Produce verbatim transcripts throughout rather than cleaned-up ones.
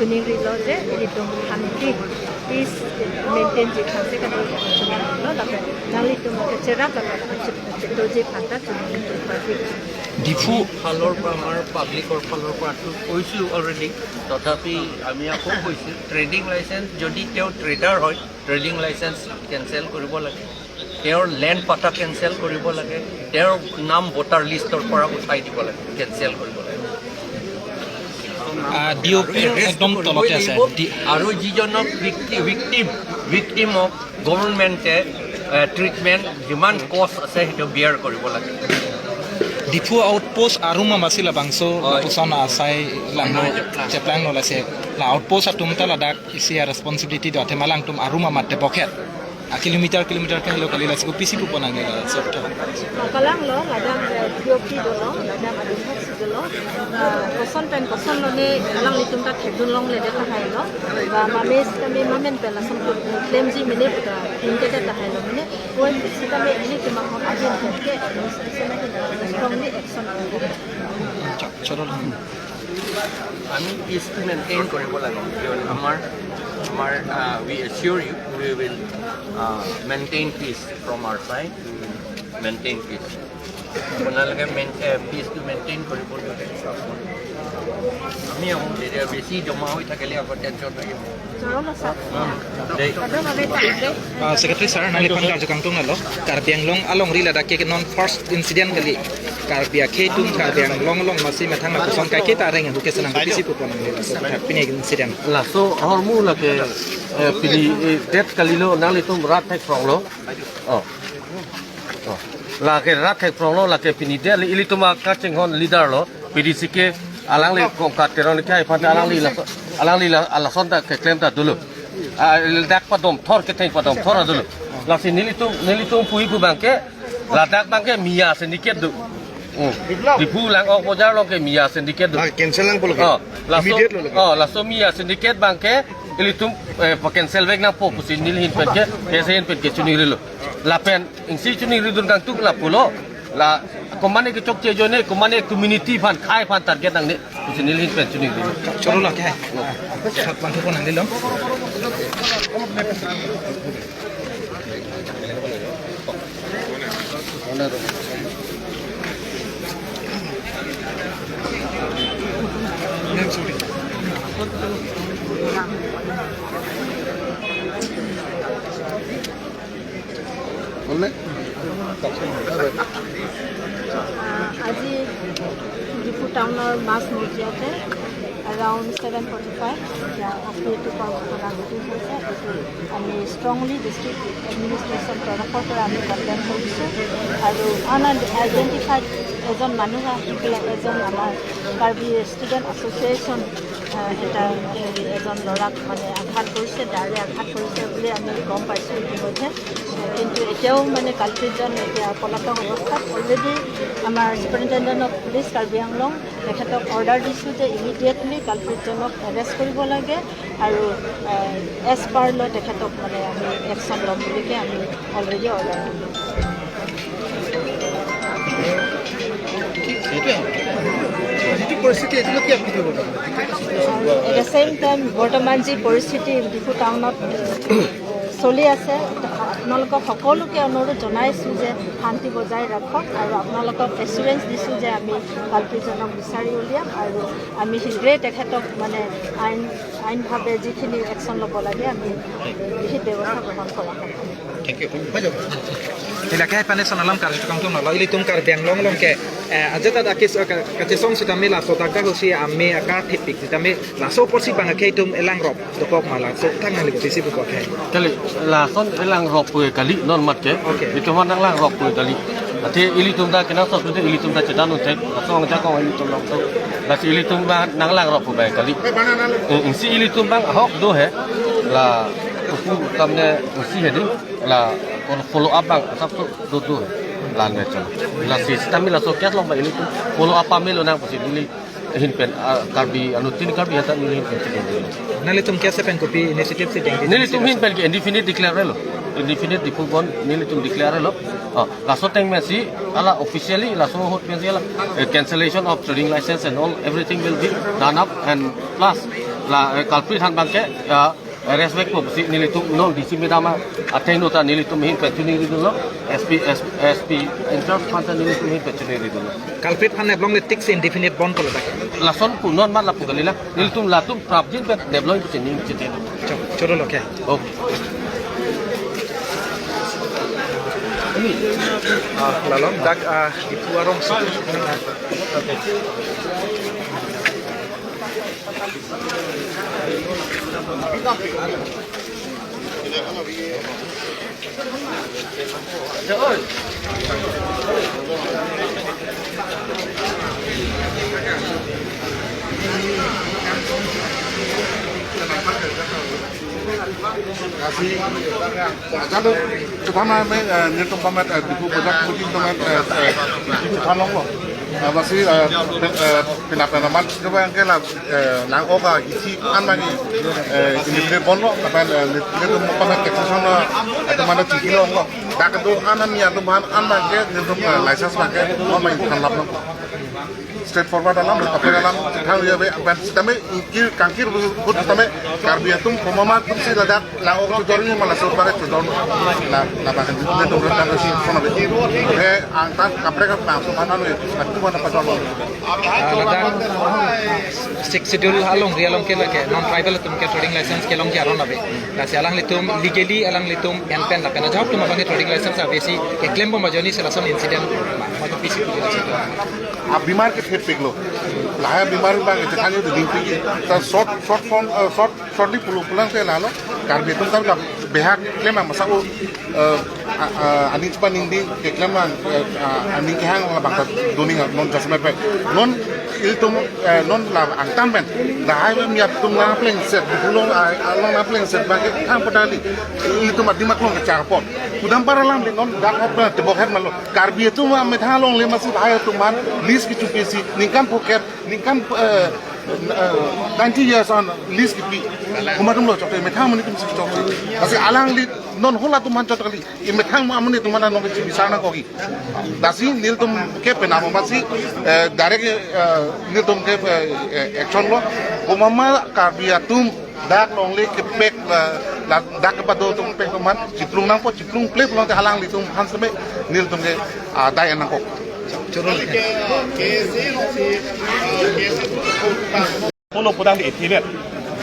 Chuning rilo je ilitum aphan ke peace maintain ji aphan si kado chuning rilo, lapen nanglitum ke cherap lapen chetoji aphan ta chuning rilo pasi. Diphu ফালৰ পৰা, আমাৰ পাব্লিকৰ ফালৰ পৰাতো কৈছোঁ অলৰেডি। তথাপি আমি আকৌ কৈছোঁ, ট্ৰেডিং লাইচেন্স যদি তেওঁ ট্ৰেডাৰ হয়, ট্ৰেডিং লাইচেন্স কেঞ্চেল কৰিব লাগে, তেওঁৰ লেণ্ড পাটা কেঞ্চেল কৰিব লাগে, তেওঁৰ নাম ভোটাৰ লিষ্টৰ পৰা উঠাই দিব লাগে, কেঞ্চেল কৰিব লাগে। আহ, ডি অ' পি আৰু এৰেষ্ট একদম কৰিবই তলতে আছে। লাগিব। ডি- আৰু যিজনক ভিক্টি-, ভিক্টিম, ভিক্টিমক গভৰ্ণমেণ্টে, এ, ট্ৰিটমেণ্ট যিমান কষ্ট আছে সেইটো বিয়াৰ কৰিব লাগে। Diphu outpost arum amatsi labangso, হয়। Lapuson asai langno, হয়। Cheplang no lasi. La outpost atum ta ladak isi a responsibility do, athe ma alangtum arum amat te bokhet. A kilometer kilometer ke helo kali, lasi kopisi pupo nangji la sot. Kalanglo, ladak, eh, D O P dolo, ladak adim hak si dolo. Ah, koson pen koson lone alanglitum ta thekdun longle det tahai lo. Ba mame sitame mamen pen lason claim ji mene puta tingke det tahai lo mene. Poi sitame ilitum ahok adim ke administration ahin strongly action. Cho-, cholo. আমি পিচটো মেইনটেইন কৰিব লাগে। কিয় আমাৰ, আমাৰ, ah, we assure you, we will, ah, maintain peace from our side, we will maintain peace। আপোনালোকে মেইন-, এ, পিচটো মেইনটেইন কৰিব লাগে। আমি আহোঁ, তেতিয়া বেছি জমা হৈ থাকিলে আকৌ টেনশ্যন হৈ যাব। দেই। Uh, Secretary sir, nangliphan karju kangtung nalo. Karbi Anglong alongri ladak ke non first incident kali. Karbi akhei atum Karbi Anglong along masi methang lapuson kaiketa areng hu ke senang kopisi pupo nangji laso, pine incident. Laso ahormu lake, eh, pini, eh, det kalilo, nanglitum rat thek prong lo. Oh. Oh. Lake rat thek prong lo, lake pini det ilitum akachinghon leader lo. P D C ke alangli Kongkat Teron ke aphan ta alangli la, alangli la, lason ta keklem ta dolo. Ah, dak padom thor, ketheng padom thor dolo. Lasi nelitum, nelitum puji pu abang ke, ladak abang ke Mia syndicate do. Hmm. Diphu Langkok Bojar along ke Mia syndicate do. Ah, cancel nangpo lo ke? Oh, laso, immediate lo lo ke? Oh, laso Mia syndicate abang ke ilitum, eh, pa-cancel vek nangpo pusi neli ahin pen ke, K S A ahin pen ke chuning rilo. Lapen isi chuning ridun kangtung lapulo. La komatne kechokche ajoine, komatne community aphan, khei aphan target nangne, pusi neli ahin pen chuning ri. Cholo lo ke. Sat pangthu ko nangli lo. আহ, আজি ডিফু টাউনৰ মাজ মজিয়াতে around seven forty five এতিয়া আফ্ৰিয়েটিকৰ ঘটনা ঘটি হৈছে। এইটো আমি ষ্ট্ৰংলি ডিষ্ট্ৰিক্ট এডমিনিষ্ট্ৰেশ্যন তৰফৰ পৰা আমি কণ্ডেম কৰিছোঁ আৰু আনআইডেণ্টিফাইড এজন মানুহ আহি পেলাই এজন আমাৰ কাৰ্বি ষ্টুডেণ্ট এছ'চিয়েশ্যন, আহ, এটা হেৰি এজন ল'ৰাক মানে আঘাত কৰিছে, দাৰে আঘাত কৰিছে বুলি আমি গম পাইছোঁ ইতিমধ্যে। কিন্তু এতিয়াও মানে কালপ্ৰিটজন এতিয়া পলাতক অৱস্থাত। অলৰেডি আমাৰ ছুপাৰিণ্টেণ্ডেণ্ট অফ পুলিচ কাৰ্বি আংলং তেখেতক অৰ্ডাৰ দিছোঁ যে ইমিডিয়েটলি কালপ্ৰিটজনক এৰেষ্ট কৰিব লাগে আৰু, আহ, এজ পাৰ ল' তেখেতক মানে আমি একশ্যন ল'ম বুলিকে আমি অলৰেডি অৰ্ডাৰ দিলোঁ। যিটো পৰিস্থিতি, এইটো কি আপুনি ক'ব? এট দ্য ছেইম টাইম বৰ্তমান যি পৰিস্থিতি ডিফু টাউনত চলি আছে, আপোনালোকক সকলোকে অনুৰোধ জনাইছোঁ যে শান্তি বজাই ৰাখক আৰু আপোনালোকক এচুৰেঞ্চ দিছোঁ যে আমি কালপ্ৰিটজনক বিচাৰি উলিয়াম আৰু আমি শীঘ্ৰেই তেখেতক মানে আইন, আইনভাৱে যিখিনি একশ্যন ল'ব লাগে আমি বিহিত ব্যৱস্থা গ্ৰহণ কৰা হ'ব। Thank you. Ilake hai pane sonalam karju kangtung nalo, ilitum Karbi Anglong along ke, eh, ajat akis, eh, ka-, kachesong sitame laso dak dak husi ame akar thipik sitame laso porsi bang akhei atum elangrop dokok ma, laso thang nangli kopisi pupo akhei? Kali, lason elangrop pu kali non mat ke. Okay. Itum nanglangrop pu kali. Athe ilitum ta kenangsot tu ilitum ta chetan untek. Laso ang jakong ilitum langsung. Lasi ilitum ta nanglangrop pu kali. Eh, isi ilitum abang ahok do he. La upu kamne isi he ding. La follow up abang asap tu do do he. La ne chon. Lasi sitame laso case along abang ilitum follow up pame lonang pusi neli ahin pen, ah, Karbi, anuttin Karbi ahin ta neli ahin pen chikon. Nanglitum case pen kopi initiative si dengdi? Nelitum ahin pen ke indefinite declare lo. Indefinite Diphu Bandh nelitum declare lo. Ah, laso ateng pensi, ala officially, laso ahut pensi ala, eh, cancellation of trading license and all, everything will be done up and plus La, eh, culprit aphan abangke, eh, arrest vekpo pusi nelitum non D C madam athengno ta nelitum ahin pachini ridunlo, S P, S, S P in charge aphan ta nelitum ahin pachini ridunlo. Culprit aphan neplongle tik si indefinite bond ko ladak. Lason pu non mat lapu kali la, nelitum latum prapjin pen neplong pusi ning chete. Cho-, choro lo kya? Okay. Ah, lalom, dak, ah, ipu arong si. Lasi, jalo, chethan nang me, eh, nelitum pamet, eh, Diphu bojak puji pamet, eh, eh, chethan longlo. Eh, lasi, eh, pen-, eh, penap penamat, coba yang ke la, eh, lang-ok ahithi an abang ke, eh, indefinite bond lo, lapen, eh, nelitum pamet taxation lo, eh, atum mana chingki longlo. Dak do an an ya atum aphan an abang ke, nelitum, eh, license abang ke, non abang thanlap lo. Straightforward alam, kaprek alam, thang ya be, ban sitame, kir, kangkir, but sitame, Karbi atum, pemama atum si ladak, lang-ok chojor ni malah sot bare chojor, la, la bahkan itu dia dong kan si, sana be. He, angtan, kaprek, bang, so mana ni, atu mana pasal lo. Ah, ladak Sixth Schedule alongri along ke lake, non tribal atum ke trading license kelongji aron ave. Lasi alanglitum, legally alanglitum, pen pen lapen ajahak atum abang ke trading license ave si, keklem bom ajoine si lason incident, ma, ma, pisi. Abimar ke thepik lo. Lahai abimar abang ke thani tu ding pik. Ta short, short form, eh, short, shortly pulo pulang te lalo. Karbi atum ta behak klem masa o, eh, a, a, aning chepaningding keklem, eh, a, aning kehang labang ta doning non jasme pe. Non ilitum, eh, non la angtan pen. Lahai mem ya tum la plengset, pulo, ah, along la plengset abang ke thang podali. Ilitum adim aklong kecharpot. Pudam para alam di non dak hop na tebok het malo. Karbi atum amethang longle masi lahai atum aphan lease kechopi si ningkan phokep, ningkan, eh, eh, ninety years an lease kepi. Komat atum lo chokche, methang amonit atum si chokche. Lasi alangli non hula atum aphan chot kali. Imethang amonit atum aphan nong kechibi sana kogi. Lasi nelitum ke penam masi, eh, direct, eh, nelitum ke, eh, eh, action lo. Komat Karbi atum dak longle kepek la, la dak kepado atum pek atum aphan chiplung nangpo, chiplung ple pulang te alanglitum aphan seme nelitum ke, ah, dai nangkok. Choro lo kya? Polo pudam di etivet.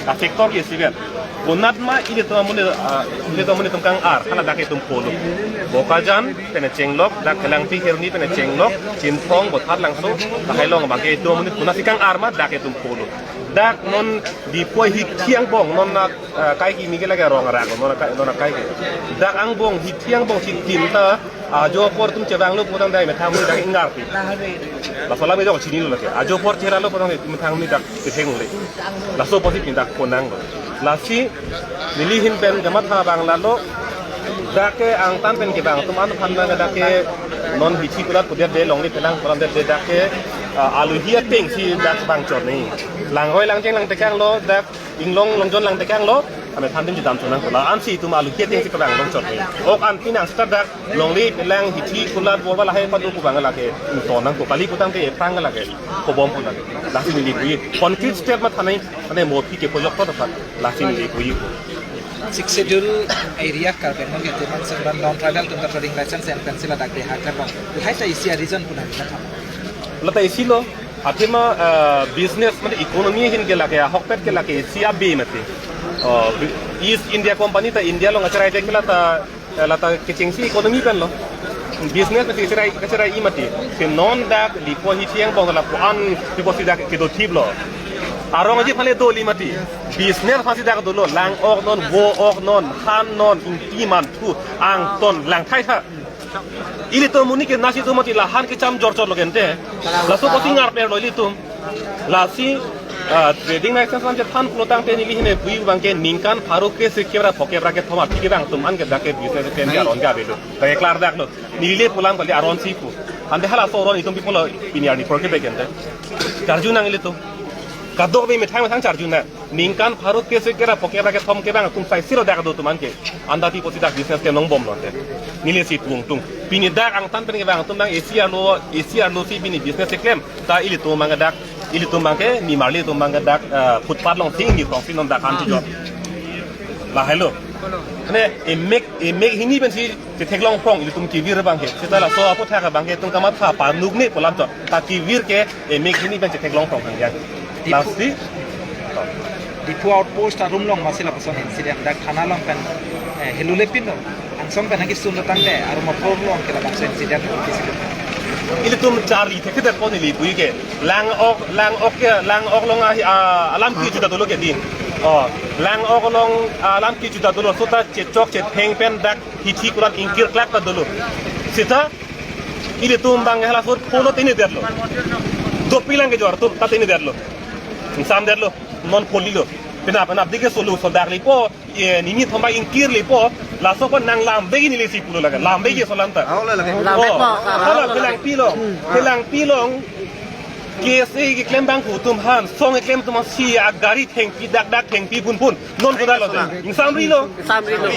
A factor ke etivet. Konat ma ilitum amonit, ah, ilitum amonit atum kang-ar, hala dak itum polo. Bokajan, pen chenglok, dak Kelangpi Hirni pen chenglok, Chinthong, Bothatlangso, lahai along abang ke itum amonit konat si kang-ar ma, dak itum polo. Dak non Diphu hithi angbong, non na, ah, kai kimi ke lake rong arak, non na kai, non na kai ke. Dak angbong, hithi angbong si tin ta, ajo apor atum chevanglo putang dai methang amonit dak ingarpi. Laso alam ejok chinilo lake. Ajo apor cheralo putang dai methang amonit dak ketheng le. Laso apotsi pindak konang lo. Lasi neli ahin pen kamatha abang lalo. Dak ke angtan pen kevang atum an aphan abang dak ke non hithi kulat pudet de longle pelang kulat de dak ke, ah, aluhi ateng si dak bang chot ni. Langroi langjeng langtekanglo, dak inglong longjon langtekanglo, amethang adim chedam chonang ko. La-an si itum aluhi ateng si kevang long chot ni. Ok an pinang seta dak longle pelang hithi kulat borba lahai padu kubang lake ington nangkok kali putang te ephrang lake. Kobom putang. Lasi neli puji. Concrete step ma thanai, ane mophi kepojok to dapat. Lasi neli puji. Sixth Schedule area Karbi Anglong ke teman sembilan non tribal atum ta trading license and pencil adak de hak terbang. Lahai ta isi a reason pun hak terbang. Lata isi lo. Athema, eh, business mane economy ahin ke lake, ahokpet ke lake isi abe mati. Oh, East India Company ta India along acherai tek lata, eh, lata kechengsi economy pen lo. Business mati acherai, acherai i mati. Si non dak Diphu hithi angbong lapu-an Diphu si dak kedo thip lo. Arong aji aphan le doli mati. Business aphan si dak dolo, lang-ok non, vo-ok non, han non, ingti manthu, angton, langthai tha. Ilitum amonit ke nasi atum mati lahan kecham jorchor lo kente. Laso apotsi ngarpe lo ilitum. Lasi, ah, trading license aphan chethan pulotangte neli ahin puji abang ke ningkan pharo kre-isi kepra phokep ra kethom aphi kevang atum an ke dak ke business ke aron ke avelo. Dak ke klardak lo. Neli le pu alam kali aron si pu. Ante halaso aron itum pi pulo pini arni phokep ke kente. Charju nang ilitum. Kadokave methang methang charju nang. Ningkan pharo kre-isi kepra phokep ra kethom kevang atum sai siro dak do atum an ke. Anta pi apotsi dak business ke nongbom lo ante. Neli si tung tung. Pini dak angtan pen kevang atum dang isi arlo, isi arlo si pini business keklem. Ta ilitum abang dak Ilitum abangke, nimarli atum abangke dak, eh, footpath along thing ni tong si non dak an chijok. Lahai lo. Mane emek, emek hini pensi chetheklong phrong ilitum kevir abangke. Seta laso aputhak abangke itum kamatha panuk ne pu alam chot. Ta kevir ke emek hini pen chetheklong phrong hangja. Diphu. Lasi. Diphu outpost arum along masi lapuson incident dak thana along pen, eh, helu lepin lo. Angsong pen haki sun lo tangte arum apor along ke labangso incident lo kisi lo. Ilitum charli thekthedet pon ili puike. Lang ok, lang ok ke, lang ok along ahi, ah, alam kejuda dolo ke din. Oh, lang ok along, ah, alam kejuda dolo. Seta chechok chetheng pen dak hithi kuran ingkir klak ta dolo. Seta ilitum abang halaso polo tenedetlo. Dopik lang kejor atum ta tenedetlo. Ingsamdetlo. Non polilo. Penap penap dike solo sodak lipo. Ye, nini thomba ingkir lipo, laso pen nang lambe neli si pulo lake, lambe ke solam ta. Aho la lake. Lambe. Oh, po, hala lambe. Phelangpi along, hmm, phelangpi along, K S A keklem abang atum aphan, song keklem atum aphan si agari thengpi dak dak thengpi phun phun, non kodak lo te. Ingsamrilo. Ingsamrilo.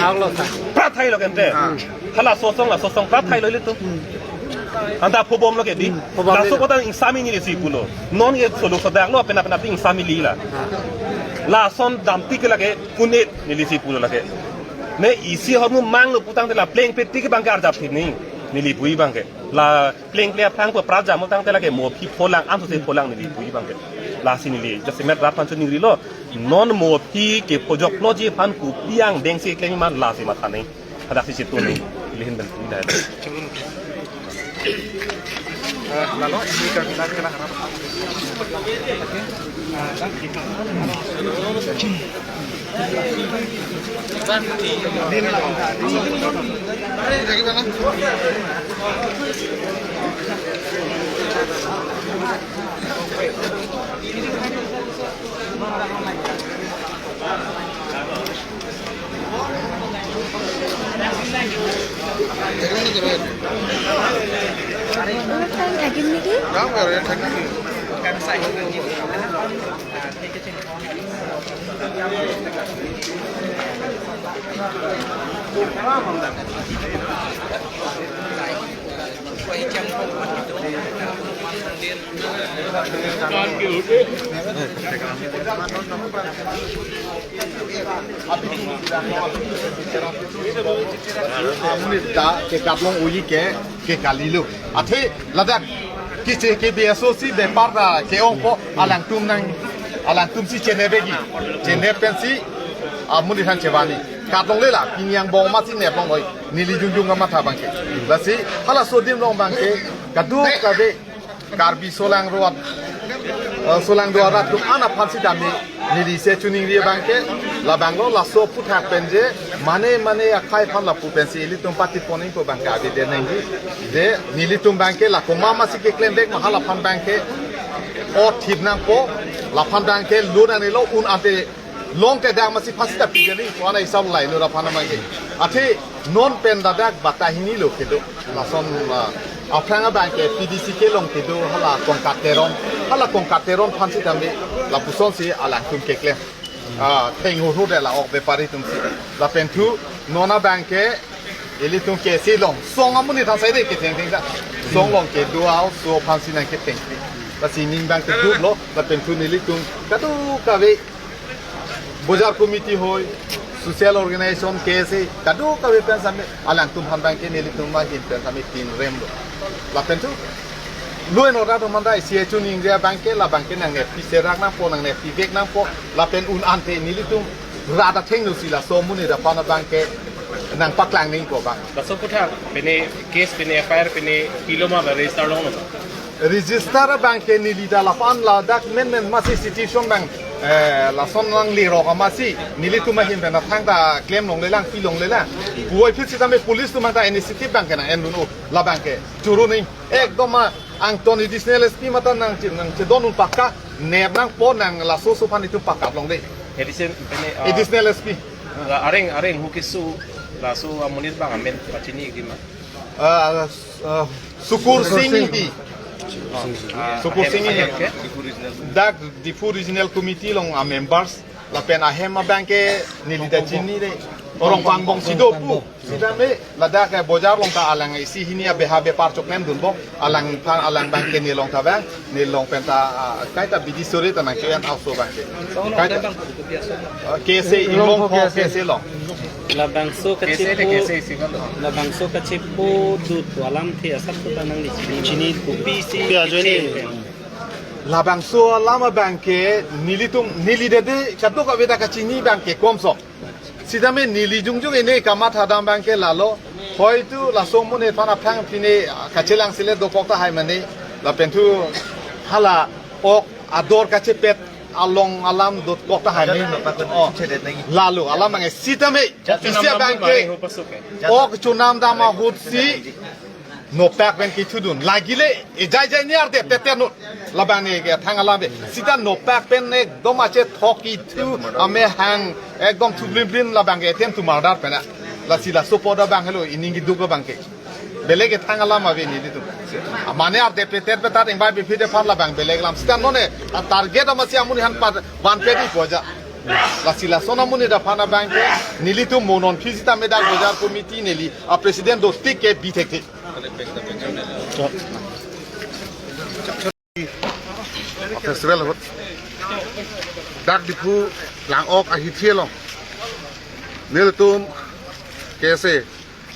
Aho lo sa. Prat hai lo kente. Ah. Halaso asong, laso asong prat hai lo ilitum. Hmm. Anta phobom lo ke di. Hmm, phobom. Laso lo. Kodak ingsam neli si pulo. Non ye solo sodak lo, penap penap ingsam neli la. Ah. Lason damtik ke lake punit neli si pulo lake. Ne isi ahormu mang lo pu tangte la plengpe tik abangke arjap thini. Neli puji abangke. La plengple aphrang pu prat jam lo tangte lake mo aphi pholang, anso se pholang neli puji abangke. Lasi neli jasemet rat aphan choningrilo. Non mo aphi ke phojok ploji aphan kopi angdeng si klem ma lasi matha nang. Hadak si situ nang. Ilihin ben puji dah. Eh, lalo, ini kami nak kena harap. Time থাকিম নেকি? Amonit ta kekaplong oji ke, ke kalilo. Athe ladak kiche ke B S O si bepar ta ke-ongpo alangtum nang, alangtum si chenebegi. Chenep pensi amonit aphan chevani. Kaplongle la, pini angbong masi neplong noi. Neli jongjong kamatha abangke. Lasi halaso adim along abangke, kadokave Karbi solangdo, eh, solangdo arat atum an aphan sitame neli si choningri abangke, labanglo laso aputhak pen je, mane mane akhei aphan lapu pensi ilitum pati poningpo abangke abidi nangji. Je nelitum abangke la komat masi keklem vek ma hala aphan abangke, o thip nangpo, laphan abangke lo nangnelo un ante long ke dang masi pasi ta pijani, ko ana isam lai lo laphan abangke. Athe non pen ladak bata hini lo kedo. Lason, ah, aphrang abangke P D C kelong kedo hala Kongkat Teron. Hala Kongkat Teron aphan sitame lapuson si alangtum keklem. Ah, theng hurhu de la ok bepari atum si. Lapen thu non abangke ilitum ke si long. Song amonit thangsai de kethengtheng ta. Song along kedo a-oso aphan si nangketheng. Lasi ning abangke duk lo, lapen thu nelitum kadokave Bojar committee hoi, social organization, K S A, kadokave pen sitame, alangtum aphan abangke nelitum ahin pen sitame tin rem lo. Lapen thu, lo eno ra tum aphan ta isi choningri abangke, labangke nangneppi serak nangpo, nangneppi vek nangpo, lapen un ante nelitum rat athengno si laso amonit aphan abangke nangpaklang nangpo abang. Laso aputhak, pine case, pine F I R, pine pilo ma ba register longlo? Register abangke neli ta laphan ladak menmen masi situation abang, eh, lason nanglerok amatsi nelitum ahin pen athang ta klem longlelang, pi longlelang. Puvoiphit sitame police atum ta initiative abangke nang-en dun-o, labangke choro nang. Ekdom ma angton additional S P mate nangche, nangchedon un pakka, nep nangpo nang laso aso aphan itum pakap longde. Addition, pine, ah, additional S P. La areng, areng hu keso, laso amonit abang amen pachini ikdi ma? Ah, ah, Sukur Singh Ingti. Ah, Sukur Singh Ingti. Ahem, ahem ke? Dak Diphu Regional Committee along a-members. Lapen ahem abangke neli ta chinine. Rongpang Bongsi do pu. Sitame ladak ke bojar along ta alang isi hini abeha bepar choknem dunbom. Alang phan alang abang ke nelong ta bang, nelong pen ta, ah, kaita bidi sore ta nang choyan aso abang ke. Kaita, ah, K S A Inglongpho K S A along. Labangso kachipu, labangso kachipu dut alam the asap tu tanang di chini. Chini kopi si. Kopi ajoine. Labangso alam abang ke nelitum, neli dede kadokave ta kachini abang ke komso. Sitame neli jongjong ene kamatha dam abang ke lalo. Hoitu laso amonit aphan aphrang pine kachelang sile dokok tahai mane. Lapen thu hala ok ador kachepet along alam dokok tahai mane. Oh. Lalo alam abang ke sitame isi abang ke ok chonam dam ahut si nopak pen kethudun. Lagile ejai jai niar de tete no. Labang ne ke thang alam be. Sita nopak pen ekdom achethok kethu amehang ekdom thublim blim labang ke etem tumar dar pena. Lasi laso apot abang helo ining keduk abang ke. Belek ke thang alam ave nelitum. Mane ar de peter petat ingbai biphi de aphan labang belek alam. Sita non ne target amatsi amonit aphan pat van pedi poja. Lasi lason amonit aphan abang ke nelitum mo non phi sitame dak bojar committee neli a president do tik ke bi thekthe. Festival ahut dak Diphu lang-ok ahithi along nelitum K S A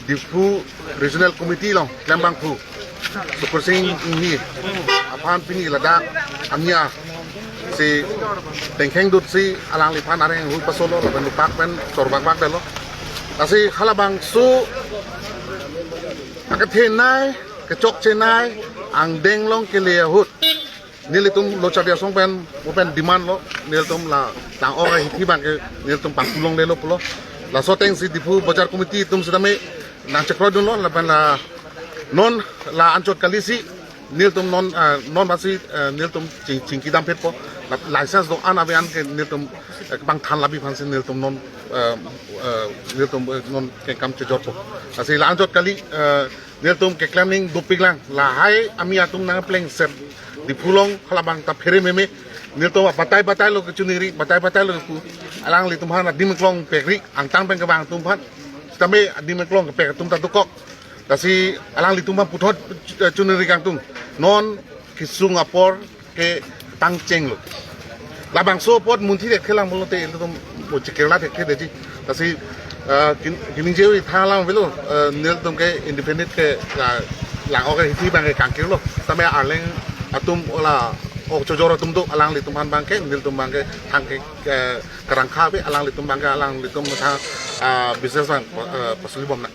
Diphu Regional Committee along klembangphu Sukursing Inghi aphan pini ladak amia si tengkheng dut si alangliphan areng hui pasolo lapen nopak pen chorbak bak dalo. Lasi halabangso akethenei kechokchenei angdeng along kele ahut nelitum Lo Charli Asong pen mo pen demand lo, nelitum la lang-ok ahithi abang ke nelitum pangkulong lelo pulo. Laso ateng si Diphu Bojar Committee atum sitame nangchekroidunlo lapen la non la anchot kali si nelitum non, eh, non masi, eh, nelitum ching, chingki dam phet po. La, license do-an ave an ke nelitum, eh, bang than labi aphan si nelitum non, eh, eh, nelitum, eh, non kengkam chejor po. Lasi la anchot kali, eh, nelitum keklem ning dopik lang. Lahai amia atum nangplengset Diphu along halabang ta phere meme. Nelitum batai batai lo kechuniri, batai batai lo pu. Alanglitum aphan adim klong pekri, angtan pen kevang atum aphan. Sitame adim klong kepek atum ta dokok. Lasi alanglitum aphan puthot, eh, chuniri kangtung. Non kesung apor ke pangchenglo. Labangso apot munthi thekthelang pulote ilitum mo chikirla thekthe detji. Lasi, eh, kin-, kiningje-ui tha alam avelo, eh, nelitum ke independent ke la, lang-ok ahithi abang ke kangkirlo. Sitame arleng atum ola ok chojor atum do alanglitum aphan abang ke, nelitum abang ke thang ke, eh, karangkha ave alanglitum abang ke alanglitum tha, ah, business abang, eh, pasuli bomnang.